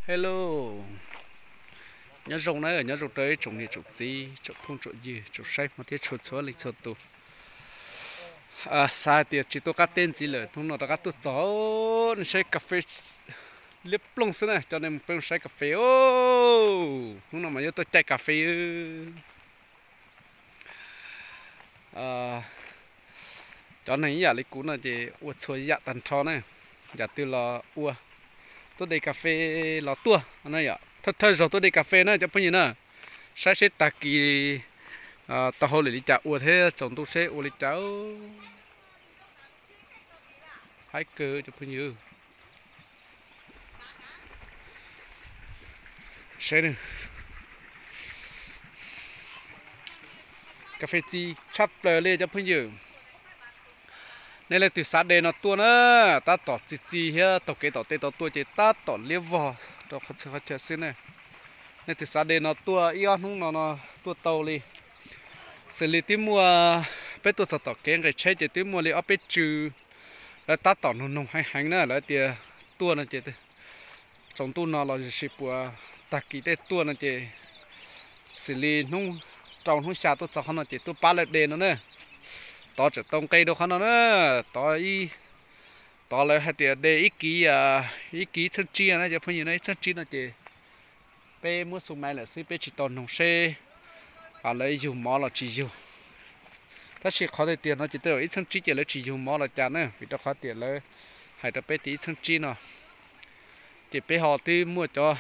Hello, nyob zoo na, nyob zoo rau ib tsoom niam tsoom txiv, tsoom phooj tsoom ywg, tsoom saib hmov thiab tshua txhua leej txhua tus. Xav hais tias tsis tuaj qab teb ntxiv lawm, hnub no rov qab tuaj txog, nej saib kas fes liab ploog xwb na, coj nej mus peb mus saib kas fes. Hnub no mas yuav tuaj caij kas fes. Cov neeg ib yam li kuv no ces ua txhua yam tag nrho na, yam twg los ua, tuaj de kas fes los tuaj, thawj thawj zaug tuaj de kas fes na cov phooj ywg na. Saib seb tag kis tau hauj lwm li cas ua thiab tsaus ntuj seb ua li cas. Haib kawg cov phooj ywg. Seb, kas fes txi tshaj plaws li cov phooj ywg. Nej leej twg xav de no tuaj na, tab tom txi txiv thiab taug kev tom tej tau tuaj ces tab tom liab vog rau qhov txhia qhov chaw xwb na. Nej twg xav de no tuaj ib ob hnub no no tuaj tau li. Xws li twb muaj, peb tuaj txog tom kev nqes tsheb ces twb muaj li ob peb tsw lawv tab tom noog noog heev heev na, lawv tias tuaj no ces tsaus ntuj no los sis puas tag kis tej tuaj no ces xws li hnub rau hnub xya tuaj txog qhov no ces tuaj pab lawv de no na. Tod tseem tau nqe rau qhov no na, tod ib, tod lawv hais tias de ib kiv, ib kiv ib txheej tsib na cov phooj ywg no, ib txheej tsib no ces peb muab xu maiv lawm xwb, peb tsis tau noog seb lawv yug mov los tsis yug. Tab sis qhov tiag tiag no ces tej zaum ib txheej tsib ces lawv tsis yug mov los cas na, vim rau qhov tias lawv hais rau peb tias ib txheej tsib no ces peb ho twb muaj cov,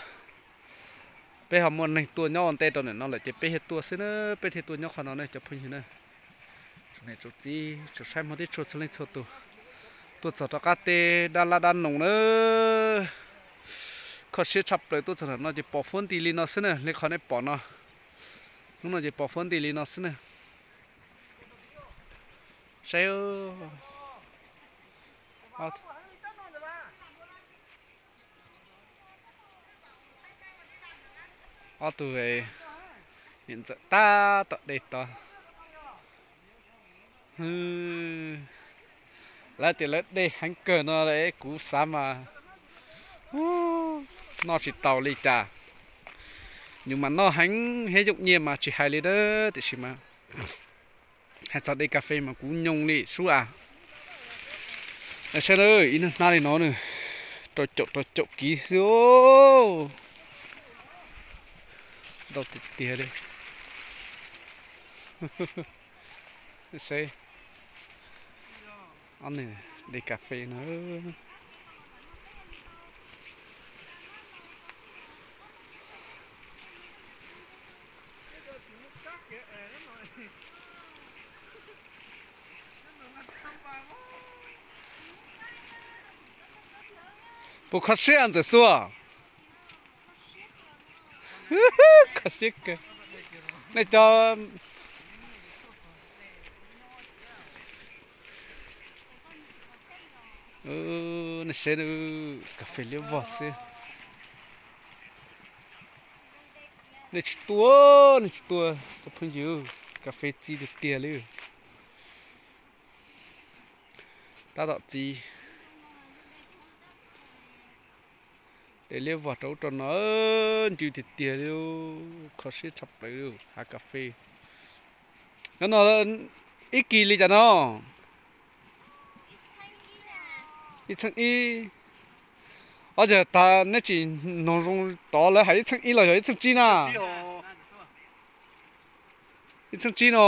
peb ho muaj neeg tuaj nyob ua ntej rau ntawm no lawm ces peb thiaj tuaj xwb na, peb thiaj tuaj nyob qhov no na cov phooj ywg na. Tsoom niam tsoom txiv, tsoom saib hmov thiab tshua txhua leej txhua tus, tuaj txog rov qab teb dab lab dab noog na. Kho siab tshaj plaws tuaj txog ntawm no ces pom fuab nti li no xwb na, li qhov nej pom no. Hnub no ces pom fuab nti li no xwb na. Saib, ob tug niam ntxawm tab tom de tod. Lawv tias lawv de heev kawg no, kuv xav mas noj tsis tau li cas. Nws mas noj heev thiab yooj nyiaj mas tsis hais li na, tiam sis mas hais txog de kas fes mas kuv nyoo li sub as. Saib na, ib hnab hnab li no nws rau caum rau caum kiv xwb. Ntau tiag tiag li. Saib, ob nws de kas fes no. Puas kho siab ntxawm Xua? Kho siab kawg. Nej cov, nej saib, kas fes liab vog xwb. Nej tsis tuaj, nej tsis tuaj cov phooj ywg, kas fes txi tiag tiag li. Tab tom txi, de liab vog rau ub rau no, ncw tiag tiag li, kho siab tshaj plaws li hav kas fes. Nyob no ib kis li cas no? Ib txheej ib. Ob yog tas neb tsis noog zoo tod lawv hais ib txheej ib los yog ib txheej tsib na? Ib txheej tsib no.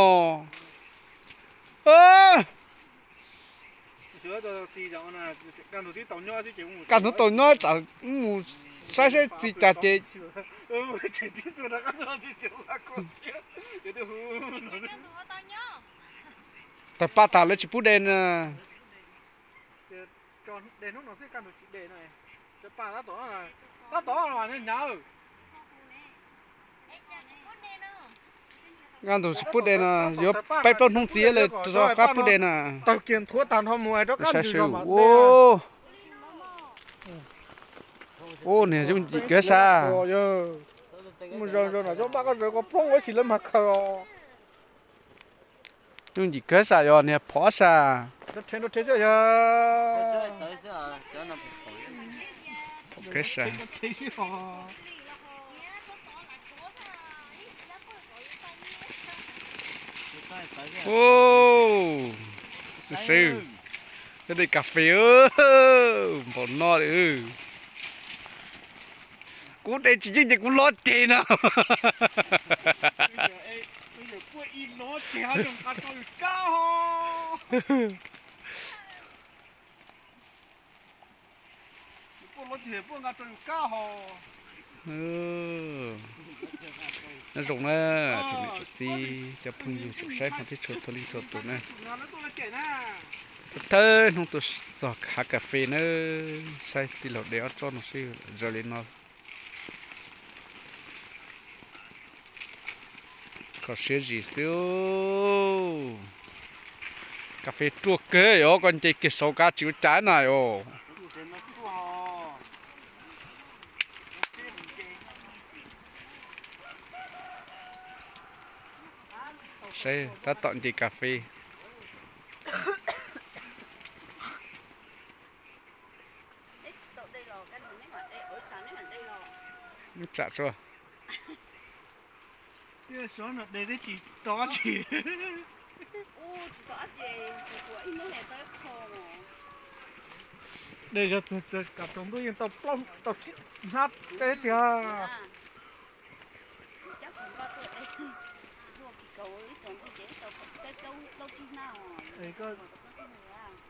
Kaj ntug tau nyob tsam mus saib saib txi cas ces tawg paj tas lawv tsis pub de na. Kaj ntug tsis pub de no, yuav peb plaub hnub txiv lawv rov qab pub de na. Tawg kiag nthuav tag nrho mus rov qab ntws zog mam de. Ub, niag yooj yim kawg sas. Mus zaws zaws no cov npaj koj zaws koj poob ua si lawv mag khaws os. Yooj yim kawg sas, yog niag phom sas. Rhe rhe xwb yog. Qheb sa. Seb, cov de kas fes npaum no li. Kuv de tsis yeej ces kuv hlob ceg no. Nyob zoo na, tsoom niam tsoom txiv cov phooj ywg tsoom saib hmov thiab tshua txhua leej txhua tus na. Thawj hnub tuaj txog hav kas fes na, saib tij laug de ob tsob no seb zoo li no. Kho siab zis xwb. Kas fes ruaj kawg os, koj nce kiag saud kav tsis ua cas na os. Saib tab tom nce kas fes. Tsam tsuas. De zog txog txog kav tsaus ntuj yeej tau plaub tau tsib hnab teb tiag.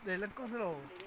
De leej koj xwb los.